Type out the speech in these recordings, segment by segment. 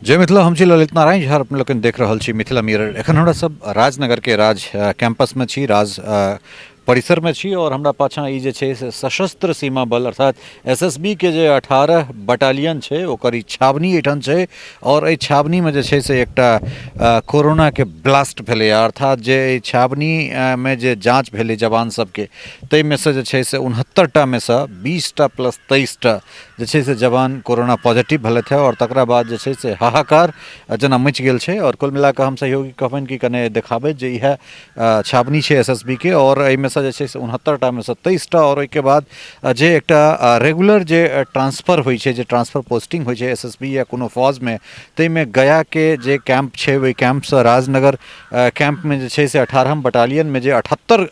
जय मिथिला, हम छी ललित नारायण झा, अपने लोकनि देख रहल छी मिथिला मिरर। एखन हमरा सब राजनगर के राज कैंपस में छी, राज परिसर में छी और हमरा पाछाँ ई जे छै से सशस्त्र सीमा बल अर्थात एसएसबी के जे 18 बटालियन छै ओकर ई छावनी एहिठाम छै और एहि छावनी में जे छै से एकटा कोरोना के ब्लास्ट भेलैए, अर्थात जे एहि छावनी में जे जाँच भेलै जवान सबके ताहिमे से जे छै से 69 टा में से 20 टा प्लस 23 टा जे छै से जवान कोरोना पॉजिटिव भेलथि हँ आओर तकरा बाद जे छै से हाहाकार जेना मचि गेल छै। आओर कुल मिलाकऽ हम सहयोगी कहबनि कि कने देखाबैत जे इएह छावनी छै एस एस बी के आओर एहिमे सँ जे छै से 69 टामे सँ 23 टा आओर ओहिके बाद जे एकटा रेगुलर जे ट्रांसफर होइ छै, जे ट्रांसफर पोस्टिंग होइ छै एस एस बी या कोनो फौजमे, ताहिमे गयाके जे कैम्प छै ओहि कैम्पसँ राजनगर कैम्पमे जे छै से 18 बटालियनमे जे 78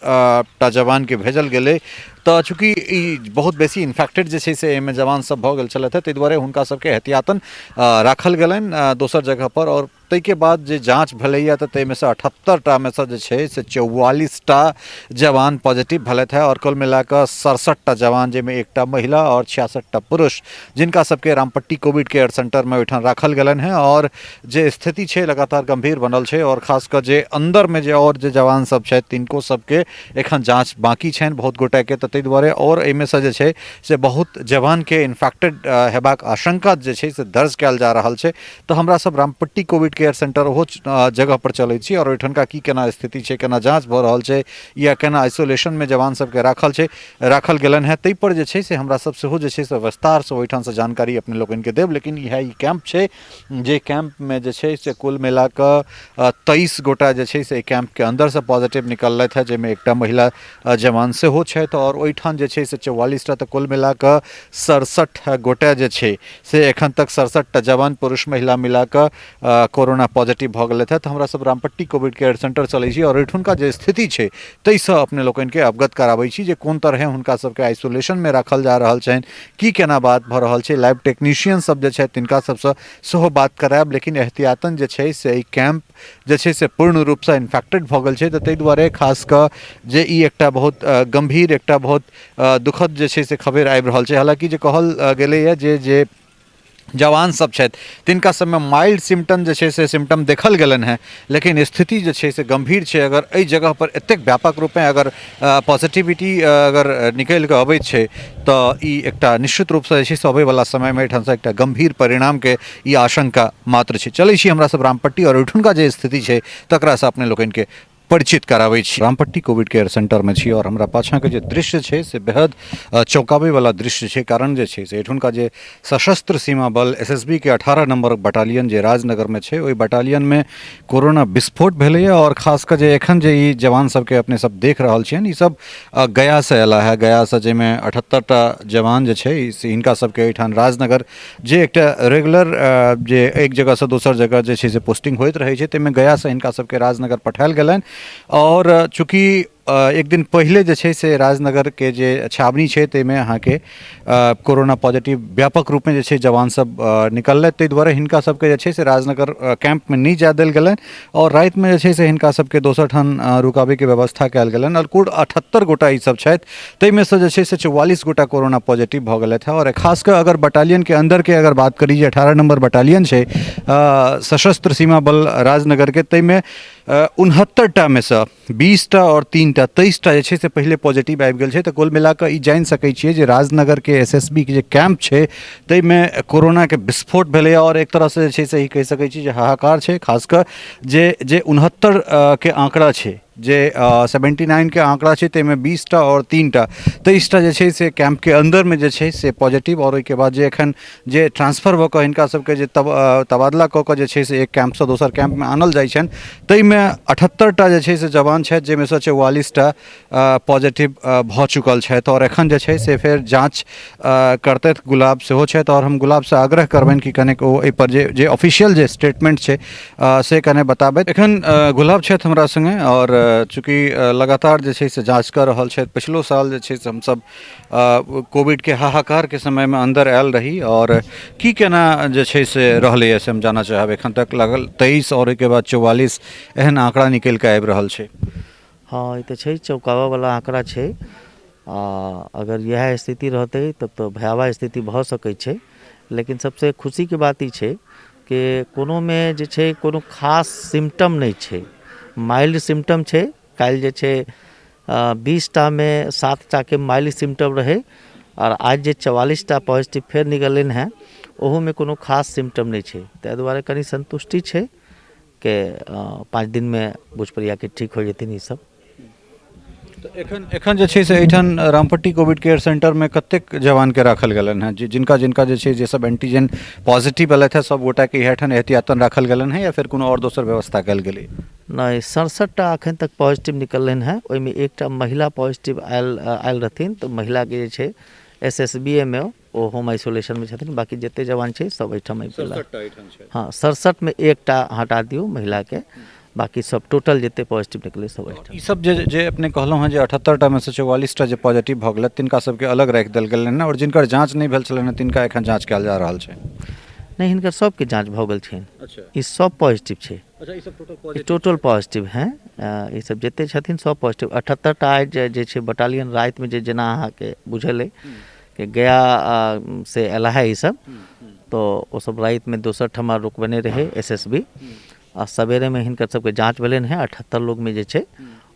टा जवानके भेजल गेलै, तऽ चूँकि ई बहुत बेसी इन्फेक्टेड जे छै से एहिमे जवान सब भऽ गेल छलथि, ताहि दुआरे हुनका सबके एहतियातन राखल गेलनि दोसर जगहपर। आओर ताहिके बाद जे जाँच भेलैए तऽ ताहिमे सँ 78 टामे सँ जे छै से 44 टा जवान पॉजिटिव भेलथि हँ आओर कुल मिलाकऽ 67 टा जवान, जाहिमे एकटा महिला आओर 66 टा पुरुष, जिनका सबके रामपट्टी कोविड केयर सेंटरमे ओहिठाम राखल गेलनि हँ। आओर जे स्थिति छै लगातार गम्भीर बनल छै आओर खास कऽ जे अन्दरमे जे आओर जे जवान सब छथि तिनको सबके एखन जाँच बाँकी छनि बहुत गोटेके, तऽ ताहि दुआरे आओर एहिमे सँ जे छै से बहुत जवानके इन्फेक्टेड हेबाक आशंका जे छै से दर्ज कयल जा रहल छै। तऽ हमरा सब रामपट्टी कोविड केयर सेंटर ओहो जगह पर चलै छी आओर ओहिठनका की केना स्थिति छै, केना जाँच भऽ रहल छै या केना आइसोलेशनमे जवान सबके राखल गेलनि हेँ, ताहिपर जे छै से हमरा सब सेहो जे छै से विस्तारसँ ओहिठामसँ जानकारी अपने लोकनिके देब। लेकिन इएह ई कैम्प छै जे कैम्पमे जे छै से कुल मिलाकऽ 23 गोटा जे छै से एहि कैम्पके अन्दरसँ पॉजिटिव निकललथि हेँ, जाहिमे एकटा महिला जवान सेहो छथि आओर ओहिठाम जे छै से 44 टा, तऽ कुल मिलाकऽ 67 गोटा जे छै से एखन तक 67 टा जवान पुरुष महिला मिलाकऽ कोरोना पॉजिटिव भऽ गेलथि हेँ। तऽ हमरा सब रामपट्टी कोविड केयर सेंटर चलै छी आओर एहिठुनका जे स्थिति छै ताहिसँ अपने लोकनिके अवगत कराबै छी जे कोन तरहे हुनका सबके आइसोलेशनमे राखल जा रहल छनि, की केना बात भऽ रहल छै। लैब टेक्नीशियन सब जे छथि तिनका सबसँ सेहो बात करायब। लेकिन एहतियातन जे छै से एहि कैम्प जे छै से पूर्ण रूपसँ इन्फेक्टेड भऽ गेल छै, तऽ ताहि दुआरे खास कऽ जे ई एकटा बहुत गम्भीर एकटा बहुत दुखद जे छै से खबरि आबि रहल छै। हालाँकि जे कहल गेलैए जे जे जवान सब छथि तिनका सबमे माइल्ड सिम्टम जे छै से सिम्टम देखल गेलनि हेँ, लेकिन स्थिति जे छै से गम्भीर छै। अगर एहि जगहपर एतेक व्यापक रूपे अगर पॉजिटिविटी अगर निकलि कऽ अबैत छै तऽ ई एकटा निश्चित रूपसँ जे छै से अबैवला समयमे एहिठामसँ एकटा गम्भीर परिणामके ई आशंका मात्र छै। चलै छी हमरा सब रामपट्टी आओर ओहिठुनका जे स्थिति छै तकरासँ अपने लोकनिके परिचित कराबै छी। रामपट्टी कोविड केयर सेंटरमे छी आओर हमरा पाछाँके जे दृश्य छै से बेहद चौंकाबैवला दृश्य छै। कारण जे छै से एहिठुनका जे सशस्त्र सीमा बल एस एस बी के 18 नंबर बटालियन जे राजनगरमे छै ओहि बटालियनमे कोरोना विस्फोट भेलैए। आओर खास कऽ जे एखन जे ई जवान सबके अपने सब देख रहल छियनि ई सब गयासँ अयला है, गयासँ जाहिमे 78 टा जवान जे छै से हिनका सबके एहिठाम राजनगर जे एकटा रेगुलर जे एक जगहसँ दोसर जगह जे छै से पोस्टिंग होइत रहै छै ताहिमे गयासँ हिनका सबके राजनगर पठायल गेलनि। आओर चूँकि एक दिन पहिले जे छै से राजनगरके जे छावनी छै ताहिमे अहाँके कोरोना पॉजिटिव व्यापक रूपमे जे छै जवान सब निकललथि, ताहि दुआरे हिनका सबके जे छै से राजनगर कैम्पमे नहि जाय देल गेलनि आओर रातिमे जे छै से हिनका सबके दोसर ठाम रुकाबैके व्यवस्था कयल गेलनि। आओर कुल 78 गोटा ई सब छथि ताहिमे सँ जे छै से 44 गोटा कोरोना पॉजिटिव भऽ गेलथि हँ। आओर खास कऽ अगर बटालियनके अन्दरके अगर बात करी जे 18 नम्बर बटालियन छै सशस्त्र सीमा बल राजनगरके, ताहिमे 69 टामे सँ 20 टा आओर 3 टा 23 टा जे छै से पहिले पॉजिटिव आबि गेल छै। तऽ कुल मिलाकऽ ई जानि सकै छियै जे राजनगरके एस एस बी के जे कैम्प छै ताहिमे कोरोनाके विस्फोट भेलैए। आओर एक तरहसँ जे छै से ई कहि सकै छी जे हाहाकार छै। खास कऽ जे जे 69 के आँकड़ा छै, जे 79 के आँकड़ा छै ताहिमे 20 टा आओर 3 टा 23 टा जे छै से कैम्पके अन्दरमे जे छै से पॉजिटिव। आओर ओहिके बाद जे एखन जे ट्रांसफर भऽ कऽ हिनका सबके जे तबादला कऽ कऽ जे छै से एक कैम्पसँ दोसर कैम्पमे आनल जाइ छनि ताहिमे 78 टा जे छै से जवान छथि, जाहिमे सँ 44 टा पॉजिटिव भऽ चुकल छथि। आओर एखन जे छै से फेर जाँच करतथि गुलाब सेहो छथि। आओर हम गुलाबसँ आग्रह करबनि कि कनेक ओ एहिपर जे जे ऑफिशियल जे स्टेटमेंट छै से कने बताबथि। एखन गुलाब छथि हमरा सङ्गे आओर चूँकि लगातार जे छै से जाँच कऽ रहल छथि, पछिलो साल जे छै से हमसब कोविडके हाहाकारके समयमे अन्दर आयल रही आओर की केना जे छै से रहलैए से हम जानऽ चाहब। एखन तक लागल 23 आओर ओहिके बाद 44 एहन आँकड़ा निकलि कऽ आबि रहल छै। हँ, ई तऽ छै, चौंकाबयवला आँकड़ा छै। आ अगर इएह स्थिति रहतै तब तऽ भयावह स्थिति भऽ सकै छै। लेकिन सबसँ खुशीके बात ई छै के कोनोमे जे छै कोनो खास सिम्टम नहि छै, माइल्ड सिम्टम छै। काल्हि जे छै 20टामे 7टाके माइल्ड सिम्टम रहै आओर आज जे 44टा पॉजिटिव फेर निकललनि हेँ, ओहूमे कोनो खास सिम्टम नहि छै। ताहि दुआरे कनि सन्तुष्टि छै के 5 दिनमे बुझि पड़ैए कि ठीक हो जेथिन ईसब। तऽ एखन एखन जे छै से एहिठाम रामपट्टी कोविड केयर सेंटरमे कतेक जवानके राखल गेलनि हेँ, जे जिनका जिनका जे छै जे सब एंटीजन पॉजिटिव एलथि हेँ, सब गोटाके इएह ठाम एहतियातन राखल गेलनि हेँ या फेर कोनो आओर दोसर व्यवस्था कयल गेलै? नहि, 67टा एखन तक पॉजिटिव निकललनि हेँ। ओहिमे एकटा महिला पॉजिटिव आयल आयल रहथिन, तऽ महिलाके जे छै एस एस बी ए मे ओ होम आइसोलेशनमे छथिन। बाँकी जतेक जवान छै सब एहिठाम आबि गेला। हँ, 67मे एकटा हटा दियौ महिलाके, बाँकी सब टोटल जतेक पॉजिटिव निकलै सब एहिठाम। ई सब जे जे अपने कहलहुँ हेँ जे 78टामे सँ 44टा जे पॉजिटिव भऽ गेलै तिनका सबके अलग राखि देल गेलनि हेँ, आओर जिनकर जाँच नहि भेल छलनि हेँ तिनका एखन जाँच कयल जा रहल छै? नहि, हिनकर सबके जाँच भऽ गेल छनि। अच्छा। ई सब पॉजिटिव छै। अच्छा, ई सब टोटल पॉजिटिव? टोटल पॉजिटिव हैं ई सब, जते छथिन सब पॉजिटिव। 78टा आइ जे छै बटालियन रातिमे जे जेना अहाँके बुझल अइ कि गया से अयला है ई सब, तऽ ओ सब रातिमे दोसर ठमा रुकबेने रहै एस एस बी, आ सवेरेमे हिनकर सबके जाँच भेलनि हेँ। 78 लोगमे जे छै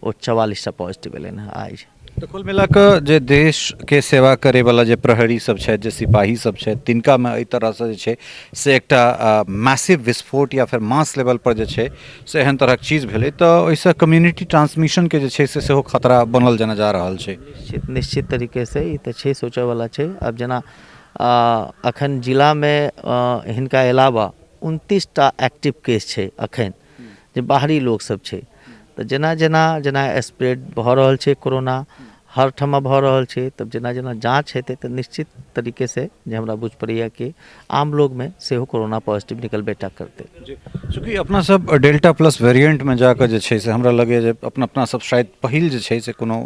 ओ 44टा पॉजिटिव एलनि हेँ आइ। तऽ कुल मिला कऽ जे देशके सेवा करैवला जे प्रहरी सब छथि, जे सिपाही सब छथि, तिनकामे एहि तरहसँ जे छै से एकटा मैसिव विस्फोट या फेर मास लेवलपर जे छै से एहन तरहक चीज भेलै, तऽ ओहिसँ कम्युनिटी ट्रांसमिशनके जे छै से सेहो खतरा बनल जेना जा रहल छै। निश्चित निश्चित तरीकेसँ ई तऽ छै, सोचऽवला छै। आब जेना अखन जिलामे हिनका अलावा 29टा एक्टिव केस छै अखन, जे बाहरी लोकसभ छै। तऽ जेना जेना जेना स्प्रेड भऽ रहल छै, कोरोना हर ठमा भऽ रहल छै, तब जेना जेना जाँच हेतै तऽ निश्चित तरीकेसँ जे हमरा बुझि पड़ैए कि आम लोकमे सेहो कोरोना पॉजिटिव निकलबे टा करतै। चूँकि अपना सब डेल्टा प्लस वेरिएंटमे जाकऽ जे छै से हमरा लगैए जे अपना अपना सब शायद पहिल जे छै से कोनो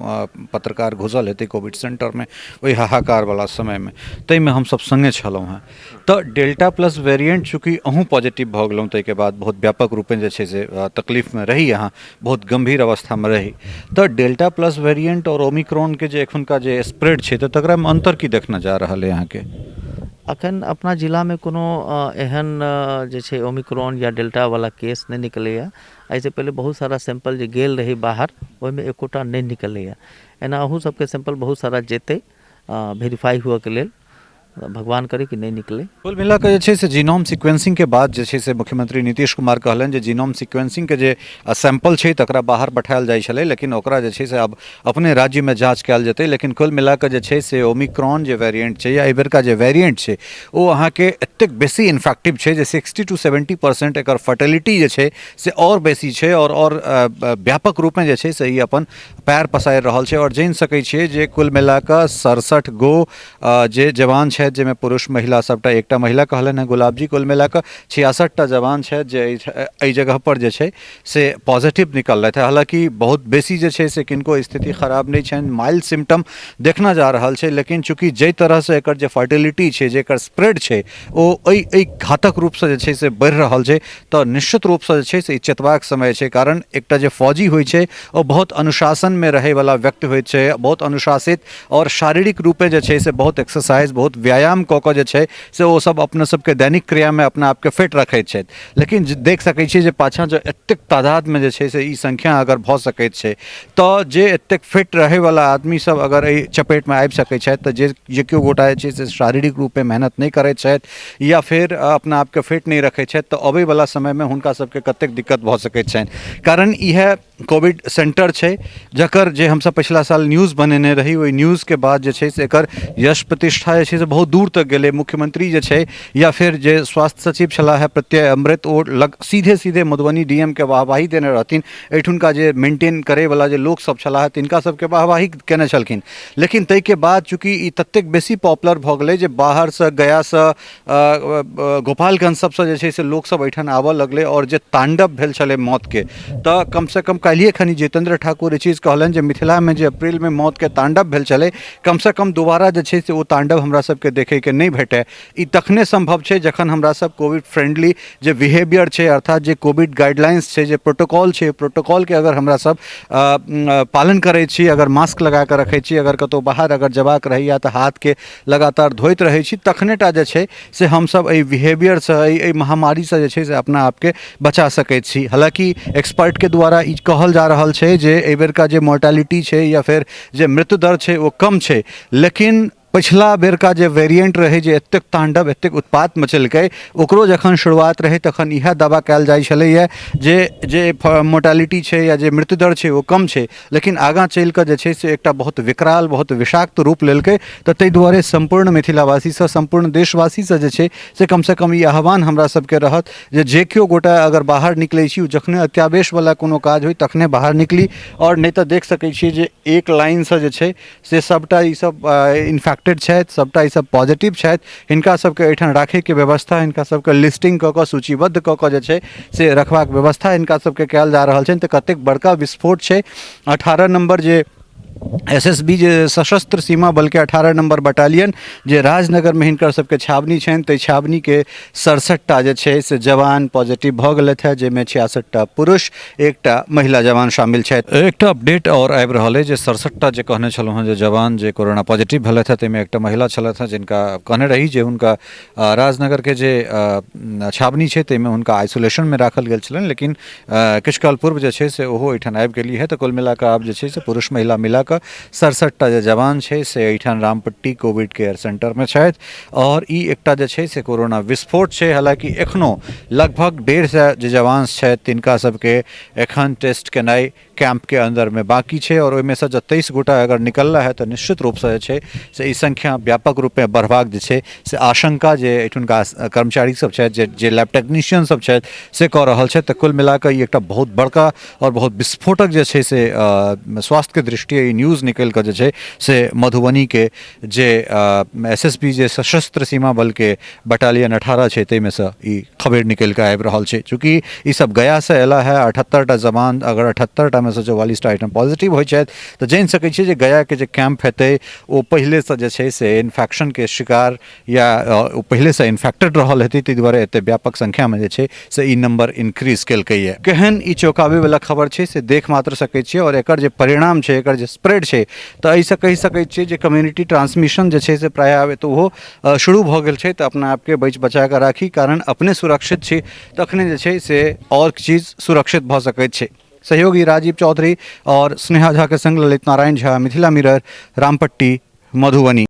पत्रकार घुसल हेतै कोविड सेंटरमे ओहि हाहाकारवला समयमे, ताहिमे हमसब सङ्गे छलहुँ हेँ। तऽ डेल्टा प्लस वेरिएंट चूँकि अहूँ पॉजिटिव भऽ गेलहुँ, ताहिके बाद बहुत व्यापक रूपेण जे छै से तकलीफमे रही अहाँ, बहुत गम्भीर अवस्थामे रही, तऽ डेल्टा प्लस वेरिएंट आओर ओमिक्रॉनके जे एखुनका जे स्प्रेड छै, तऽ तकरामे अन्तर की देखना जा रहल अइ अहाँके? अखन अपना जिलामे कोनो एहन जे छै ओमिक्रॉन या डेल्टावला केस नहि निकलैए। एहिसँ पहिले बहुत सारा सैंपल जे गेल रहै बाहर, ओहिमे एकोटा नहि निकलैए। एना अहू सबके सैंपल बहुत सारा जेतै वेरीफाइ हुअके लेल, भगवान करे कि नहि निकले। कुल मिला कऽ जे छै से जीनोम सिक्वेंसिंगके बाद जे छै से मुख्यमंत्री नीतीश कुमार कहलनि जे जीनोम सिक्वेंसिंगके जे सैंपल छै तकरा बाहर पठायल जाइ छलै, लेकिन ओकरा जे छै से आब अपने राज्यमे जाँच कयल जेतै। लेकिन कुल मिला कऽ जे छै से ओमिक्रॉन जे वेरिएंट छै या एहिबेरका जे वेरिएंट छै, ओ अहाँके एतेक बेसी इन्फेक्टिव छै जे 60 टू 70% एकर फर्टिलिटी जे छै से आओर बेसी छै, आओर व्यापक रूपमे जे छै से ई अपन पैर पसारि रहल छै। आओर जानि सकै छियै जे कुल मिला कऽ 67 गो जे जवान छथि, जाहिमे पुरुष महिला सबटा, एकटा महिला कहलनि हेँ गुलाबजी, कुल मिला कऽ 66टा जवान छथि जे एहि जगहपर जे छै से पॉजिटिव निकललथि हेँ। हालाँकि बहुत बेसी जे छै से किनको स्थिति खराब नहि छनि, माइल्ड सिम्टम देखना जा रहल छै, लेकिन चूँकि जाहि तरहसँ एकर जे फर्टिलिटी छै, जे एकर स्प्रेड छै, ओ एहि एहि घातक रूपसँ जे छै से बढ़ि रहल छै, तऽ निश्चित रूपसँ जे छै से ई चेतबाक समय छै। कारण एकटा जे फौजी होइ छै ओ बहुत अनुशासनमे रहैवला व्यक्ति होइत छै, बहुत अनुशासित आओर शारीरिक रूपे जे छै से बहुत एक्सरसाइज, बहुत व्यायाम कऽ कऽ जे छै से ओ सब अपना सबके दैनिक क्रियामे अपना आपके फिट रखैत छथि। लेकिन देख सकै छियै जे पाछाँ जे एतेक तादादमे जे छै से ई संख्या अगर भऽ सकैत छै, तऽ जे एतेक फिट रहैवला आदमी सब अगर एहि चपेटमे आबि सकै छथि, तऽ जे जे केओ गोटा जे छै से शारीरिक रूपे मेहनत नहि करैत छथि या फेर अपना आपके फिट नहि रखैत छथि, तऽ अबैवला समयमे हुनका सबके कतेक दिक्कत भऽ सकैत छनि। कारण इएह कोविड सेन्टर छै जकर जे हमसब पछिला साल न्यूज बनेने रही, ओहि न्यूजके बाद जे छै से एकर यश प्रतिष्ठा जे छै से बहुत दूर तक गेलै। मुख्यमंत्री जे छै या फेर जे स्वास्थ्य सचिव छलाह हे प्रत्यय अमृत, ओ लग सीधे सीधे मधुबनी डी एम के वाहवाही देने रहथिन, एहिठुनका जे मेंटेन करैवला जे लोकसब छलाह तिनका सबके वाहवाही केने छलखिन। लेकिन ताहिके बाद चूँकि ई ततेक बेसी पॉपुलर भऽ गेलै जे बाहरसँ, गयासँ, गोपालगंज सबसँ जे छै से लोकसब एहिठाम आबऽ लगलै, आओर जे ताण्डव भेल छलै मौतके, तऽ कमसँ कम काल्हिए खनी जितेन्द्र ठाकुर ई चीज कहलनि जे मिथिलामे जे अप्रैलमे मौतके ताण्डव भेल छलै, कमसँ कम दोबारा जे छै से ओ ताण्डव हमरा सबके सबके देखैके नहि भेटय। ई तखने सम्भव छै जखन हमरा सब कोविड फ्रेंडली जे बिहेवियर छै, अर्थात जे कोविड गाइडलाइंस छै, जे प्रोटोकॉल छै, प्रोटोकॉलके अगर हमरा सब पालन करै छी, अगर मास्क लगा कऽ रखै छी, अगर कतहु बाहर अगर जेबाक रहैए तऽ हाथके लगातार धोइत रहै छी, तखने टा जे छै से हमसब एहि बिहेवियरसँ, एहि महामारीसँ जे छै से अपना आपके बचा सकै छी। हालाँकि एक्सपर्टके द्वारा ई कहल जा रहल छै जे एहिबेरका जे मोर्टेलिटी छै या फेर जे मृत्यु दर छै ओ कम छै, लेकिन पछिला बेरका जे वेरिएंट रहै जे एतेक तांडव, एतेक उत्पात मचेलकै, ओकरो जखन शुरुआत रहै तखन इएह दावा कयल जाइ छलैए जे जे मोर्टेलिटी छै या जे मृत्यु दर छै ओ कम छै, लेकिन आगाँ चलि कऽ जे छै से एकटा बहुत विकराल, बहुत विषाक्त रूप लेलकै। तऽ ताहि दुआरे सम्पूर्ण मिथिलावासीसँ, सम्पूर्ण देशवासीसँ जे छै से कमसँ कम ई आह्वान हमरा सबके रहत जे जे केओ गोटा अगर बाहर निकलै छी, ओ जखने अत्यावेशवला कोनो काज होइ तखने बाहर निकली, आओर नहि तऽ देख सकै छियै जे एक लाइनसँ जे छै से सबटा ई सब इन्फेक्टेड छथि, सबटा ई सब पॉजिटिव छथि। हिनका सबके एहिठाम राखैके व्यवस्था, हिनका सबके लिस्टिंग कऽ कऽ, सूचीबद्ध कऽ कऽ जे छै से रखबाक व्यवस्था हिनका सबके कयल जा रहल छनि। तऽ कतेक बड़का विस्फोट छै। 18 नम्बर जे एस एस बी, जे सशस्त्र सीमा बलके 18 नम्बर बटालियन जे राजनगरमे हिनकर सबके छावनी छनि, ताहि छावनीके 67टा जे छै से जवान पॉजिटिव भऽ गेलथि हेँ, जाहिमे 66टा पुरुष, एकटा महिला जवान शामिल छथि। एकटा अपडेट आओर आबि रहल अछि जे 67टा जे कहने छलहुँ हेँ जे जवान जे कोरोना पॉजिटिव भेलथि हेँ, ताहिमे एकटा महिला छलथि हेँ जिनका कहने रही जे हुनका राजनगरके जे छावनी छै ताहिमे हुनका आइसोलेशनमे राखल गेल छलनि, लेकिन किछु काल पूर्व जे छै से ओहो एहिठाम आबि गेली हेँ। तऽ कुल मिलाकऽ आब जे छै से पुरुष महिला मिलाकऽ 67टा जे जवान छै से एहिठाम रामपट्टी कोविड केयर सेन्टरमे छथि, आओर ई एकटा जे छै से कोरोना विस्फोट छै। हालाँकि एखनो लगभग 150 जे जवान छथि तिनका सबके एखन टेस्ट केनाइ कैंपके अन्दरमे बाँकी छै, आओर ओहिमेसँ जँ 23 गोटा अगर निकलला है तऽ निश्चित रूपसँ जे छै से ई संख्या व्यापक रूपमे बढ़बाक जे छै से आशंका जे एहिठुनका कर्मचारी सब छथि, जे लैब टेक्नीशियन सब छथि से कऽ रहल छथि। तऽ कुल मिलाकऽ ई एकटा बहुत बड़का आओर बहुत विस्फोटक जे छै से स्वास्थ्यके दृष्टिए ई न्यूज़ निकलि कऽ जे छै से मधुबनीके जे एस एस बी, जे सशस्त्र सीमा बलके बटालियन 18 छै, ताहिमेसँ ई खबरि निकलि कऽ आबि रहल छै। चूँकि ई सब गयासँ अयला है, 78टा जवान, अगर 78टामे सँ 44टा एहिठाम पॉजिटिव होइ छथि तऽ जानि सकै छियै जे गयाके जे कैम्प हेतै ओ पहिलेसँ जे छै से इन्फेक्शनके शिकार या ओ पहिलेसँ इन्फेक्टेड रहल हेतै, ताहि दुआरे एतेक व्यापक संख्यामे जे छै से ई नम्बर इन्क्रीज केलकैए। केहन ई चौंकाबैवला खबर छै से देख मात्र सकै छियै, आओर एकर जे परिणाम छै, एकर जे स्प्रेड छै, तऽ एहिसँ कहि सकै छियै जे कम्युनिटी ट्रांसमिशन जे छै से प्रायः आब एतऽ ओहो शुरू भऽ गेल छै। तऽ अपना आपके बचि बचा कऽ राखी, कारण अपने सुरक्षित छी तखने जे छै से आओर चीज सुरक्षित भऽ सकैत छै। सहयोगी राजीव चौधरी आओर स्नेहा झाके सङ्ग ललित नारायण झा, मिथिला मिरर, रामपट्टी, मधुबनी।